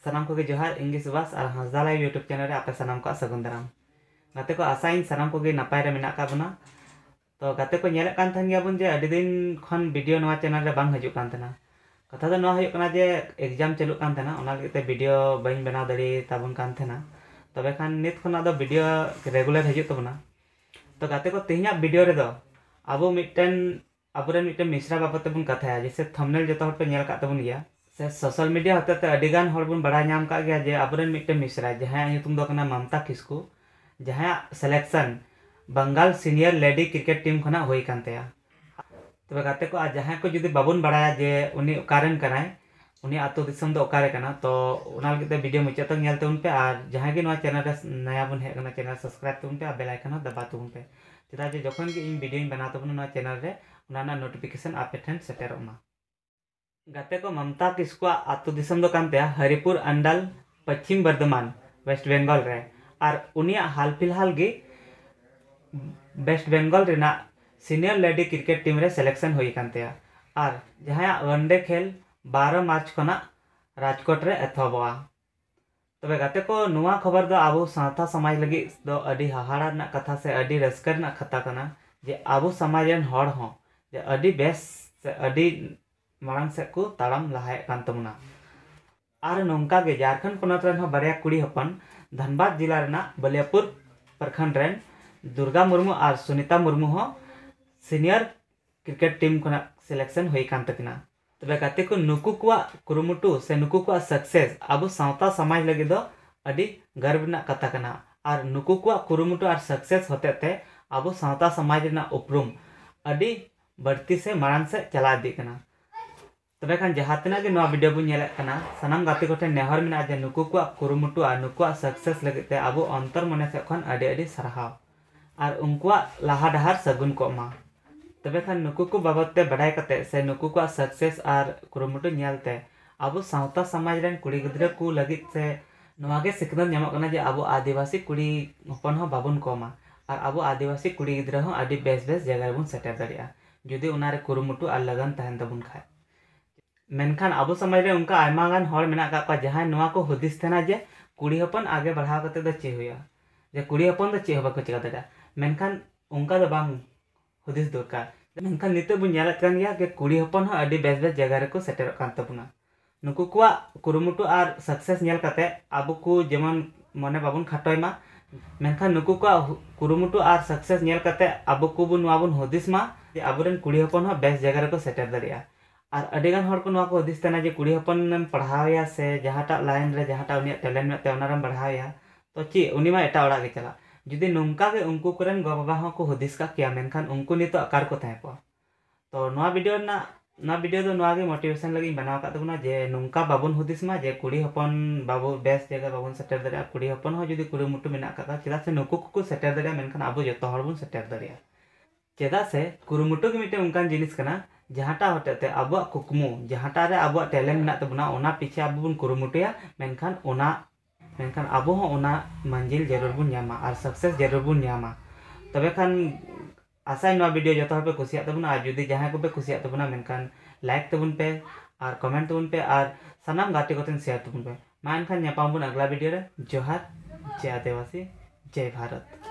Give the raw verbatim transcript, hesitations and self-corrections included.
ᱥᱟᱱᱟᱢ ᱠᱚᱜᱮ ᱡᱚᱦᱟᱨ, ᱤᱧ ᱜᱮ ᱥᱩᱵᱷᱟᱥ ᱟᱨ ᱦᱟᱸᱥᱫᱟ ᱞᱟᱭᱤᱵᱷ YouTube ᱪᱮᱱᱮᱞ ᱨᱮ ᱟᱯᱮ ᱥᱟᱱᱟᱢ ᱠᱚᱣᱟᱜ ᱥᱟᱹᱜᱩᱱ ᱫᱟᱨᱟᱢ᱾ ᱜᱟᱛᱮ ᱠᱚ, ᱟᱥᱟᱭᱟᱹᱧ ᱥᱟᱱᱟᱢ ᱠᱚᱜᱮ ᱱᱟᱯᱟᱭ ᱨᱮ ᱢᱮᱱᱟᱜ ᱟᱠᱟᱫ ᱵᱚᱱᱟ᱾ ᱛᱚ ᱜᱟᱛᱮ ᱠᱚ, ᱧᱮᱞᱮᱫ ᱠᱟᱱ ᱛᱟᱦᱮᱱ ᱜᱮᱭᱟᱵᱚᱱ ᱡᱮ ᱟᱹᱰᱤ ᱫᱤᱱ ᱠᱷᱚᱱ ᱵᱷᱤᱰᱤᱭᱳ ᱱᱚᱣᱟ ᱪᱮᱱᱮᱞ ᱨᱮ ᱵᱟᱝ ᱦᱤᱡᱩᱜ ᱠᱟᱱ ᱛᱟᱦᱮᱱᱟ᱾ ᱠᱟᱛᱷᱟ ᱫᱚ ᱱᱚᱣᱟ ᱦᱩᱭᱩᱜ ᱠᱟᱱᱟ ᱡᱮ ᱮᱠᱡᱟᱢ ᱪᱟᱹᱞᱩᱜ ᱠᱟᱱ ᱛᱟᱦᱮᱱᱟ, ᱚᱱᱟ ᱞᱟᱹᱜᱤᱫ ᱛᱮ ᱵᱷᱤᱰᱤᱭᱳ ᱵᱟᱹᱧ ᱵᱮᱱᱟᱣ ᱫᱟᱲᱮ ᱛᱟᱵᱚᱱ ᱠᱟᱱ ᱛᱟᱦᱮᱱᱟ᱾ ᱛᱚᱵᱮ ᱠᱷᱟᱱ ᱱᱤᱛ ᱠᱷᱚᱱᱟᱜ ᱫᱚ ᱵᱷᱤᱰᱤᱭᱳ ᱨᱮᱜᱩᱞᱟᱨ ᱦᱤᱡᱩᱜ ᱛᱟᱵᱚᱱᱟ᱾ ᱛᱚ ᱜᱟᱛᱮ ᱠᱚ, ᱛᱮᱦᱮᱧᱟᱜ ᱵᱷᱤᱰᱤᱭᱳ ᱨᱮᱫᱚ ᱟᱵᱚ ᱢᱤᱫᱴᱮᱱ, ᱟᱵᱚᱨᱮᱱ ᱢᱤᱫᱴᱮᱱ ᱢᱤᱥᱨᱟ ᱵᱟᱵᱚᱫ ᱛᱮᱵᱚᱱ ᱠᱟᱛᱷᱟᱭᱟ᱾ ᱡᱮᱭᱥᱮ ᱛᱷᱟᱢᱵᱱᱮᱞ ᱡᱚᱛᱚ ᱦᱚᱲ ᱯᱮ ᱧᱮᱞ ᱟᱠᱟᱫ ᱛᱟᱵᱚᱱ ᱜᱮᱭᱟ, ᱥᱮ ᱥᱳᱥᱟᱞ ᱢᱤᱰᱤᱭᱟ ᱦᱚᱛᱮᱛᱮ ᱟᱹᱰᱤ ᱜᱟᱱ ᱦᱚᱲ ᱵᱚᱱ ᱵᱟᱲᱟᱭ ᱧᱟᱢ ᱟᱠᱟᱫ ᱜᱮᱭᱟ ᱡᱮ ᱟᱵᱚᱨᱮᱱ ᱢᱤᱫᱴᱮᱱ ᱢᱤᱥᱨᱟ, ᱡᱟᱦᱟᱸᱭᱟᱜ ᱧᱩᱛᱩᱢ ᱫᱚ ᱠᱟᱱᱟ ᱢᱟᱢᱛᱟ ᱠᱤᱥᱠᱩ, ᱡᱟᱦᱟᱸᱭᱟᱜ selection Bengal senior lady cricket team ᱠᱷᱚᱱᱟᱜ ᱦᱩᱭ ᱟᱠᱟᱱ ᱛᱟᱭᱟ᱾ ᱛᱚᱵᱮ ᱜᱟᱛᱮ ᱠᱚ, ᱟᱨ ᱡᱟᱦᱟᱸᱭ ᱠᱚ ᱡᱩᱫᱤ ᱵᱟᱵᱚᱱ ᱵᱟᱲᱟᱭᱟ ᱡᱮ ᱩᱱᱤ ᱚᱠᱟᱨᱮᱱ ᱠᱟᱱᱟᱭ, ᱩᱱᱤ ᱟᱹᱛᱩ ᱫᱤᱥᱚᱢ ᱫᱚ ᱚᱠᱟᱨᱮ ᱠᱟᱱᱟ, ᱛᱚ ᱚᱱᱟ ᱞᱟᱹᱜᱤᱫ ᱛᱮ ᱵᱷᱤᱰᱤᱭᱳ ᱢᱩᱪᱟᱹᱫ ᱛᱚᱠ ᱧᱮᱞ ᱛᱟᱵᱚᱱ ᱯᱮ᱾ ᱟᱨ ᱡᱟᱦᱟᱸᱭ ᱜᱮ ᱱᱚᱣᱟ ᱪᱮᱱᱮᱞ ᱨᱮ ᱱᱟᱭᱟ ᱵᱚᱱ ᱦᱮᱡ ᱟᱠᱟᱱᱟ, ᱪᱮᱱᱮᱞ ᱥᱟᱵᱥᱠᱨᱟᱭᱤᱵ ᱛᱟᱵᱚᱱ ᱯᱮ ᱟᱨ ᱵᱮᱞ ᱟᱭᱠᱚᱱ ᱦᱚᱸ ᱫᱟᱵᱟᱣ ᱛᱟᱵᱚᱱ ᱯᱮ, ᱪᱮᱫᱟᱜ ᱡᱮ ᱡᱚᱠᱷᱚᱱ ᱜᱮ ᱤᱧ ᱵᱷᱤᱰᱤᱭᱳᱧ ᱵᱮᱱᱟᱣ ᱛᱟᱵᱚᱱᱟ ᱱᱚᱣᱟ ᱪᱮᱱᱮᱞ ᱨᱮ, ᱚᱱᱟ ᱨᱮᱱᱟᱜ ᱱᱳᱴᱤᱯᱷᱤᱠᱮᱥᱚᱱ ᱟᱯᱮ ᱴᱷᱮᱱ ᱥᱮᱴᱮᱨᱚᱜ ᱢᱟ᱾ ᱜᱟᱛᱮ ᱠᱚ, ᱢᱟᱢᱛᱟ ᱠᱤᱥᱠᱩᱣᱟᱜ ᱟᱹᱛᱩ ᱫᱤᱥᱚᱢ ᱫᱚ ᱠᱟᱱ ᱛᱟᱭᱟ ᱦᱚᱨᱤᱯᱩᱨ ᱟᱱᱰᱟᱞ, ᱯᱚᱪᱷᱤᱢ ᱵᱚᱨᱫᱷᱚᱢᱟᱱ, ᱳᱭᱮᱥᱴ ᱵᱮᱝᱜᱚᱞ ᱨᱮ᱾ ᱟᱨ ᱩᱱᱤᱭᱟᱜ ᱦᱟᱞ ᱯᱷᱤᱞᱦᱟᱞ ᱜᱮ ᱳᱭᱮᱥᱴ ᱵᱮᱝᱜᱚᱞ ᱨᱮᱱᱟᱜ ᱥᱤᱱᱤᱭᱚᱨ ᱞᱮᱰᱤ ᱠᱨᱤᱠᱮᱴ ᱴᱤᱢ ᱨᱮ ᱥᱤᱞᱮᱠᱥᱚᱱ ᱦᱩᱭ ᱟᱠᱟᱱ ᱛᱟᱭᱟ᱾ ᱟᱨ ᱡᱟᱦᱟᱸᱭᱟᱜ ᱚᱣᱟᱱᱰᱮ ᱠᱷᱮᱞ ᱵᱟᱨᱚ ᱢᱟᱨᱪ ᱠᱷᱚᱱᱟᱜ ᱨᱟᱡᱽᱠᱳᱴ ᱨᱮ ᱮᱛᱚᱦᱚᱵᱚᱜᱼᱟ᱾ ᱛᱚᱵᱮ ᱜᱟᱛᱮ ᱠᱚ, ᱱᱚᱣᱟ ᱠᱷᱚᱵᱚᱨ ᱫᱚ ᱟᱵᱚ ᱥᱟᱶᱛᱟ ᱥᱚᱢᱟᱡᱽ ᱞᱟᱹᱜᱤᱫ ᱫᱚ ᱟᱹᱰᱤ ᱦᱟᱦᱟᱲᱟ ᱨᱮᱱᱟᱜ ᱠᱟᱛᱷᱟ ᱥᱮ ᱟᱹᱰᱤ ᱨᱟᱹᱥᱠᱟᱹ ᱨᱮᱱᱟᱜ ᱠᱟᱛᱷᱟ ᱠᱟᱱᱟ ᱡᱮ ᱟᱵᱚ ᱥᱚᱢᱟᱡᱽ ᱨᱮᱱ ᱦᱚᱲ ᱦᱚᱸ ᱡᱮ ᱟᱹᱰᱤ ᱵᱮᱥ ᱥᱮ ᱟᱹᱰᱤ ᱢᱟᱲᱟᱝ ᱥᱮᱫ ᱠᱚ ᱛᱟᱲᱟᱢ ᱞᱟᱦᱟᱭᱮᱫ ᱠᱟᱱ ᱛᱟᱵᱚᱱᱟ᱾ ᱟᱨ ᱱᱚᱝᱠᱟ ᱜᱮ ᱡᱷᱟᱲᱠᱷᱚᱸᱰ ᱯᱚᱱᱚᱛ ᱨᱮᱱ ᱦᱚᱸ ᱵᱟᱨᱭᱟ ᱠᱩᱲᱤ ᱦᱚᱯᱚᱱ ᱫᱷᱟᱱᱵᱟᱫᱽ ᱡᱮᱞᱟ ᱨᱮᱱᱟᱜ ᱵᱟᱞᱤᱭᱟᱯᱩᱨ ᱯᱨᱚᱠᱷᱚᱸᱰ ᱨᱮᱱ ᱫᱩᱨᱜᱟ ᱢᱩᱨᱢᱩ ᱟᱨ ᱥᱩᱱᱤᱛᱟ ᱢᱩᱨᱢᱩ ᱦᱚᱸ ᱥᱤᱱᱤᱭᱚᱨ ᱠᱨᱤᱠᱮᱴ ᱴᱤᱢ ᱠᱷᱚᱱᱟᱜ ᱥᱤᱞᱮᱠᱥᱚᱱ ᱦᱩᱭ ᱟᱠᱟᱱ ᱛᱟᱹᱠᱤᱱᱟ᱾ ᱛᱚᱵᱮ ᱜᱟᱛᱮ ᱠᱚ, ᱱᱩᱠᱩ ᱠᱚᱣᱟᱜ ᱠᱩᱨᱩᱢᱩᱴᱩ ᱥᱮ ᱱᱩᱠᱩ ᱠᱚᱣᱟᱜ ᱥᱟᱠᱥᱮᱥ ᱟᱵᱚ ᱥᱟᱶᱛᱟ ᱥᱚᱢᱟᱡᱽ ᱞᱟᱹᱜᱤᱫ ᱫᱚ ᱟᱹᱰᱤ ᱜᱚᱨᱵ ᱨᱮᱱᱟᱜ ᱠᱟᱛᱷᱟ ᱠᱟᱱᱟ᱾ ᱟᱨ ᱱᱩᱠᱩ ᱠᱚᱣᱟᱜ ᱠᱩᱨᱩᱢᱩᱴᱩ ᱟᱨ ᱥᱟᱠᱥᱮᱥ ᱦᱚᱛᱮᱛᱮ ᱟᱵᱚ ᱥᱟᱶᱛᱟ ᱥᱚᱢᱟᱡᱽ ᱨᱮᱱᱟᱜ ᱩᱯᱨᱩᱢ ᱟᱹᱰᱤ ᱵᱟᱹᱲᱛᱤ ᱥᱮ ᱢᱟᱲᱟᱝ ᱥᱮᱫ ᱪᱟᱞᱟᱣ ᱤᱫᱤᱜ ᱠᱟᱱᱟ᱾ ᱛᱚᱵᱮ ᱠᱷᱟᱱ ᱡᱟᱦᱟᱸ ᱛᱤᱱᱟᱹᱜ ᱜᱮ ᱱᱚᱣᱟ ᱵᱷᱤᱰᱤᱭᱳ ᱵᱚᱱ ᱧᱮᱞᱮᱫ ᱠᱟᱱᱟ, ᱥᱟᱱᱟᱢ ᱜᱟᱛᱮ ᱠᱚᱴᱷᱮᱱ ᱱᱮᱦᱚᱨ ᱢᱮᱱᱟᱜᱼᱟ ᱡᱮ ᱱᱩᱠᱩ ᱠᱚᱣᱟᱜ ᱠᱩᱨᱩᱢᱩᱴᱩ ᱟᱨ ᱱᱩᱠᱩᱣᱟᱜ ᱥᱟᱠᱥᱮᱥ ᱞᱟᱹᱜᱤᱫ ᱛᱮ ᱟᱵᱚ ᱚᱱᱛᱚᱨ ᱢᱚᱱᱮ ᱥᱮᱫ ᱠᱷᱚᱱ ᱟᱹᱰᱤ ᱟᱹᱰᱤ ᱥᱟᱨᱦᱟᱣ ᱟᱨ ᱩᱱᱠᱩᱣᱟᱜ ᱞᱟᱦᱟ ᱰᱟᱦᱟᱨ ᱥᱟᱹᱜᱩᱱ ᱠᱚᱜ ᱢᱟ᱾ ᱛᱚᱵᱮ ᱠᱷᱟᱱ ᱱᱩᱠᱩ ᱠᱚ ᱵᱟᱵᱚᱫ ᱛᱮ ᱵᱟᱰᱟᱭ ᱠᱟᱛᱮ ᱥᱮ ᱱᱩᱠᱩ ᱠᱚᱣᱟᱜ ᱥᱟᱠᱥᱮᱥ ᱟᱨ ᱠᱩᱨᱩᱢᱩᱴᱩ ᱧᱮᱞ ᱛᱮ ᱟᱵᱚ ᱥᱟᱶᱛᱟ ᱥᱚᱢᱟᱡᱽ ᱨᱮᱱ ᱠᱩᱲᱤ ᱜᱤᱫᱽᱨᱟᱹ ᱠᱚ ᱞᱟᱹᱜᱤᱫ ᱥᱮ ᱱᱚᱣᱟ ᱜᱮ ᱥᱤᱠᱷᱱᱟᱹᱛ ᱧᱟᱢᱚᱜ ᱠᱟᱱᱟ ᱡᱮ ᱟᱵᱚ ᱟᱹᱫᱤᱵᱟᱹᱥᱤ ᱠᱩᱲᱤ ᱦᱚᱯᱚᱱ ᱦᱚᱸ ᱵᱟᱵᱚᱱ ᱠᱚᱢᱟ ᱟᱨ ᱟᱵᱚ ᱟᱹᱫᱤᱵᱟᱹᱥᱤ ᱠᱩᱲᱤ ᱜᱤᱫᱽᱨᱟᱹ ᱦᱚᱸ ᱟᱹᱰᱤ ᱵᱮᱥ ᱵᱮᱥ ᱡᱟᱭᱜᱟ ᱨᱮᱵᱚᱱ ᱥᱮᱴᱮᱨ ᱫᱟᱲᱮᱭᱟᱜᱼᱟ, ᱡᱩᱫᱤ ᱚᱱᱟᱨᱮ ᱠᱩᱨᱩᱢᱩᱴᱩ ᱟᱨ ᱞᱟᱜᱟᱱ ᱛᱟᱦᱮᱱ ᱛᱟᱵᱚᱱ ᱠᱷᱟᱡ᱾ ᱢᱮᱱᱠᱷᱟᱱ ᱟᱵᱚ ᱥᱚᱢᱟᱡᱽ ᱨᱮ ᱚᱱᱠᱟ ᱟᱭᱢᱟ ᱜᱟᱱ ᱦᱚᱲ ᱢᱮᱱᱟᱜ ᱟᱠᱟᱫ ᱠᱚᱣᱟ, ᱡᱟᱦᱟᱸᱭ ᱱᱚᱣᱟ ᱠᱚ ᱦᱩᱫᱤᱥ ᱛᱟᱦᱮᱱᱟ ᱡᱮ ᱠᱩᱲᱤ ᱦᱚᱯᱚᱱ ᱟᱜᱮ ᱵᱟᱲᱦᱟᱣ ᱠᱟᱛᱮ ᱫᱚ ᱪᱮᱫ ᱦᱩᱭᱩᱜᱼᱟ, ᱡᱮ ᱠᱩᱲᱤ ᱦᱚᱯᱚᱱ ᱫᱚ ᱪᱮᱫ ᱦᱚᱸ ᱵᱟᱠᱚ ᱪᱮᱠᱟ ᱫᱟᱲᱮᱭᱟᱜᱼᱟ᱾ ᱢᱮᱱᱠᱷᱟᱱ ᱚᱱᱠᱟ ᱫᱚ ᱵᱟᱝ ᱦᱩᱫᱤᱥ ᱫᱚᱨᱠᱟᱨ᱾ ᱢᱮᱱᱠᱷᱟᱱ ᱱᱤᱛᱚᱜ ᱵᱚᱱ ᱧᱮᱞᱮᱫ ᱠᱟᱱ ᱜᱮᱭᱟ ᱡᱮ ᱠᱩᱲᱤ ᱦᱚᱯᱚᱱ ᱦᱚᱸ ᱟᱹᱰᱤ ᱵᱮᱥ ᱵᱮᱥ ᱡᱟᱭᱜᱟ ᱨᱮᱠᱚ ᱥᱮᱴᱮᱨᱚᱜ ᱠᱟᱱ ᱛᱟᱵᱚᱱᱟ᱾ ᱱᱩᱠᱩ ᱠᱚᱣᱟᱜ ᱠᱩᱨᱩᱢᱩᱴᱩ ᱟᱨ ᱥᱟᱠᱥᱮᱥ ᱧᱮᱞ ᱠᱟᱛᱮ ᱟᱵᱚ ᱠᱚ, ᱡᱮᱢᱚᱱ, ᱢᱚᱱᱮ ᱵᱟᱵᱚᱱ ᱠᱷᱟᱴᱚᱭ ᱢᱟ, ᱢᱮᱱᱠᱷᱟᱱ ᱱᱩᱠᱩ ᱠᱚᱣᱟᱜ ᱦᱩ-, ᱠᱩᱨᱩᱢᱩᱴᱩ ᱟᱨ ᱥᱟᱠᱥᱮᱥ ᱧᱮᱞ ᱠᱟᱛᱮ ᱟᱵᱚ ᱠᱚᱵᱚᱱ, ᱱᱚᱣᱟ ᱵᱚᱱ ᱦᱩᱫᱤᱥ ᱢᱟ ᱡᱮ ᱟᱵᱚᱨᱮᱱ ᱠᱩᱲᱤ ᱦᱚᱯᱚᱱ ᱦᱚᱸ ᱵᱮᱥ ᱡᱟᱭᱜᱟ ᱨᱮᱠᱚ ᱥᱮᱴᱮᱨ ᱫᱟᱲᱮᱭᱟᱜᱼᱟ᱾ ᱟᱨ ᱟᱹᱰᱤ ᱜᱟᱱ ᱦᱚᱲ ᱠᱚ ᱱᱚᱣᱟ ᱠᱚ ᱦᱩᱫᱤᱥ ᱛᱟᱦᱮᱱᱟ ᱡᱮ ᱠᱩᱲᱤ ᱦᱚᱯᱚᱱᱮᱢ ᱯᱟᱲᱦᱟᱣ ᱮᱭᱟ ᱥᱮ ᱡᱟᱦᱟᱸᱴᱟᱜ ᱞᱟᱭᱤᱱ ᱨᱮ ᱡᱟᱦᱟᱸᱴᱟᱜ ᱩᱱᱤᱭᱟᱜ ᱴᱮᱞᱮᱱᱴ ᱢᱮᱱᱟᱜ ᱛᱟᱭᱟ, ᱚᱱᱟ ᱨᱮᱢ ᱯᱟᱲᱦᱟᱣ ᱮᱭᱟ, ᱛᱚ ᱪᱮᱫ ᱩᱱᱤ ᱢᱟ ᱮᱴᱟᱜ ᱚᱲᱟᱜ ᱜᱮ ᱪᱟᱞᱟᱜ᱾ ᱡᱩᱫᱤ ᱱᱚᱝᱠᱟ ᱜᱮ ᱩᱱᱠᱩ ᱠᱚᱨᱮᱱ ᱜᱚ ᱵᱟᱵᱟ ᱦᱚᱸᱠᱚ ᱦᱩᱫᱤᱥ ᱠᱟᱜ ᱠᱮᱭᱟ, ᱢᱮᱱᱠᱷᱟᱱ ᱩᱱᱠᱩ ᱱᱤᱛᱚᱜ ᱚᱠᱟ ᱨᱮᱠᱚ ᱛᱟᱦᱮᱸ ᱠᱚᱜᱼᱟ? ᱛᱚ ᱱᱚᱣᱟ ᱵᱷᱤᱰᱤᱭᱳ ᱨᱮᱱᱟᱜ, ᱱᱚᱣᱟ ᱵᱷᱤᱰᱤᱭᱳ ᱫᱚ ᱱᱚᱣᱟ ᱜᱮ ᱢᱳᱴᱤᱵᱷᱮᱥᱚᱱ ᱞᱟᱹᱜᱤᱫ ᱤᱧ ᱵᱮᱱᱟᱣ ᱟᱠᱟᱫ ᱛᱟᱵᱚᱱᱟ ᱡᱮ ᱱᱚᱝᱠᱟ ᱵᱟᱵᱚᱱ ᱦᱩᱫᱤᱥ ᱢᱟ ᱡᱮ ᱠᱩᱲᱤ ᱦᱚᱯᱚᱱ ᱵᱟᱵᱚ ᱵᱮᱥ ᱡᱟᱭᱜᱟ ᱵᱟᱵᱚᱱ ᱥᱮᱴᱮᱨ ᱫᱟᱲᱮᱭᱟᱜᱼᱟ᱾ ᱠᱩᱲᱤ ᱦᱚᱯᱚᱱ ᱦᱚᱸ ᱡᱩᱫᱤ ᱠᱩᱨᱩᱢᱩᱴᱩ ᱢᱮᱱᱟᱜ ᱟᱠᱟᱫᱟ, ᱪᱮᱫᱟᱜ ᱥᱮ ᱱᱩᱠᱩ ᱠᱚᱠᱚ ᱥᱮᱴᱮᱨ ᱫᱟᱲᱮᱭᱟᱜᱼᱟ, ᱢᱮᱱᱠᱷᱟᱱ ᱟᱵᱚ ᱡᱚᱛᱚ ᱦᱚᱲ ᱵᱚᱱ ᱥᱮᱴᱮᱨ ᱫᱟᱲᱮᱭᱟᱜᱼᱟ᱾ ᱪᱮᱫᱟᱜ ᱥᱮ ᱠᱩᱨᱩᱢᱩᱴᱩ ᱜᱮ ᱢᱤᱫᱴᱮᱱ ᱚᱱᱠᱟᱱ ᱡᱤᱱᱤᱥ ᱠᱟᱱᱟ, ᱡᱟᱦᱟᱸᱴᱟᱜ ᱦᱚᱛᱮᱡ ᱛᱮ ᱟᱵᱚᱣᱟᱜ ᱠᱩᱠᱢᱩ, ᱡᱟᱦᱟᱸᱴᱟᱜ ᱨᱮ ᱟᱵᱚᱣᱟᱜ ᱴᱮᱞᱮᱱᱴ ᱢᱮᱱᱟᱜ ᱛᱟᱵᱚᱱᱟ, ᱚᱱᱟ ᱯᱤᱪᱷᱮ ᱟᱵᱚ ᱵᱚᱱ ᱠᱩᱨᱩᱢᱩᱴᱩᱭᱟ, ᱢᱮᱱᱠᱷᱟᱱ ᱚᱱᱟ, ᱢᱮᱱᱠᱷᱟᱱ ᱟᱵᱚ ᱦᱚᱸ ᱚᱱᱟ ᱢᱟᱹᱡᱤᱞ ᱡᱟᱹᱨᱩᱲ ᱵᱚᱱ ᱧᱟᱢᱟ ᱟᱨ ᱥᱟᱠᱥᱮᱥ ᱡᱟᱹᱨᱩᱲ ᱵᱚᱱ ᱧᱟᱢᱟ᱾ ᱛᱚᱵᱮ ᱠᱷᱟᱱ ᱟᱥᱟᱭ ᱱᱚᱣᱟ ᱵᱷᱤᱰᱤᱭᱳ ᱡᱚᱛᱚ ᱦᱚᱲ ᱯᱮ ᱠᱩᱥᱤᱭᱟᱜ ᱛᱟᱵᱚᱱᱟ, ᱟᱨ ᱡᱩᱫᱤ ᱡᱟᱦᱟᱸᱭ ᱠᱚᱯᱮ ᱠᱩᱥᱤᱭᱟᱜ ᱛᱟᱵᱚᱱᱟ, ᱢᱮᱱᱠᱷᱟᱱ ᱞᱟᱭᱤᱠ ᱛᱟᱵᱚᱱ ᱯᱮ ᱟᱨ ᱠᱚᱢᱮᱱᱴ ᱛᱟᱵᱚᱱ ᱯᱮ ᱟᱨ ᱥᱟᱱᱟᱢ ᱜᱟᱛᱮ ᱠᱚᱛᱮ ᱥᱮᱭᱟᱨ ᱛᱟᱵᱚᱱ ᱯᱮ᱾ ᱢᱟ ᱮᱱᱠᱷᱟᱱ ᱧᱟᱯᱟᱢ ᱵᱚᱱ ᱟᱜᱽᱞᱟ ᱵᱷᱤᱰᱤᱭᱳ ᱨᱮ᱾ ᱡᱚᱦᱟᱨ, ᱡᱮ ᱟᱹᱫᱤᱵᱟᱹᱥᱤ, ᱡᱮ ᱵᱷᱟᱨᱚᱛ᱾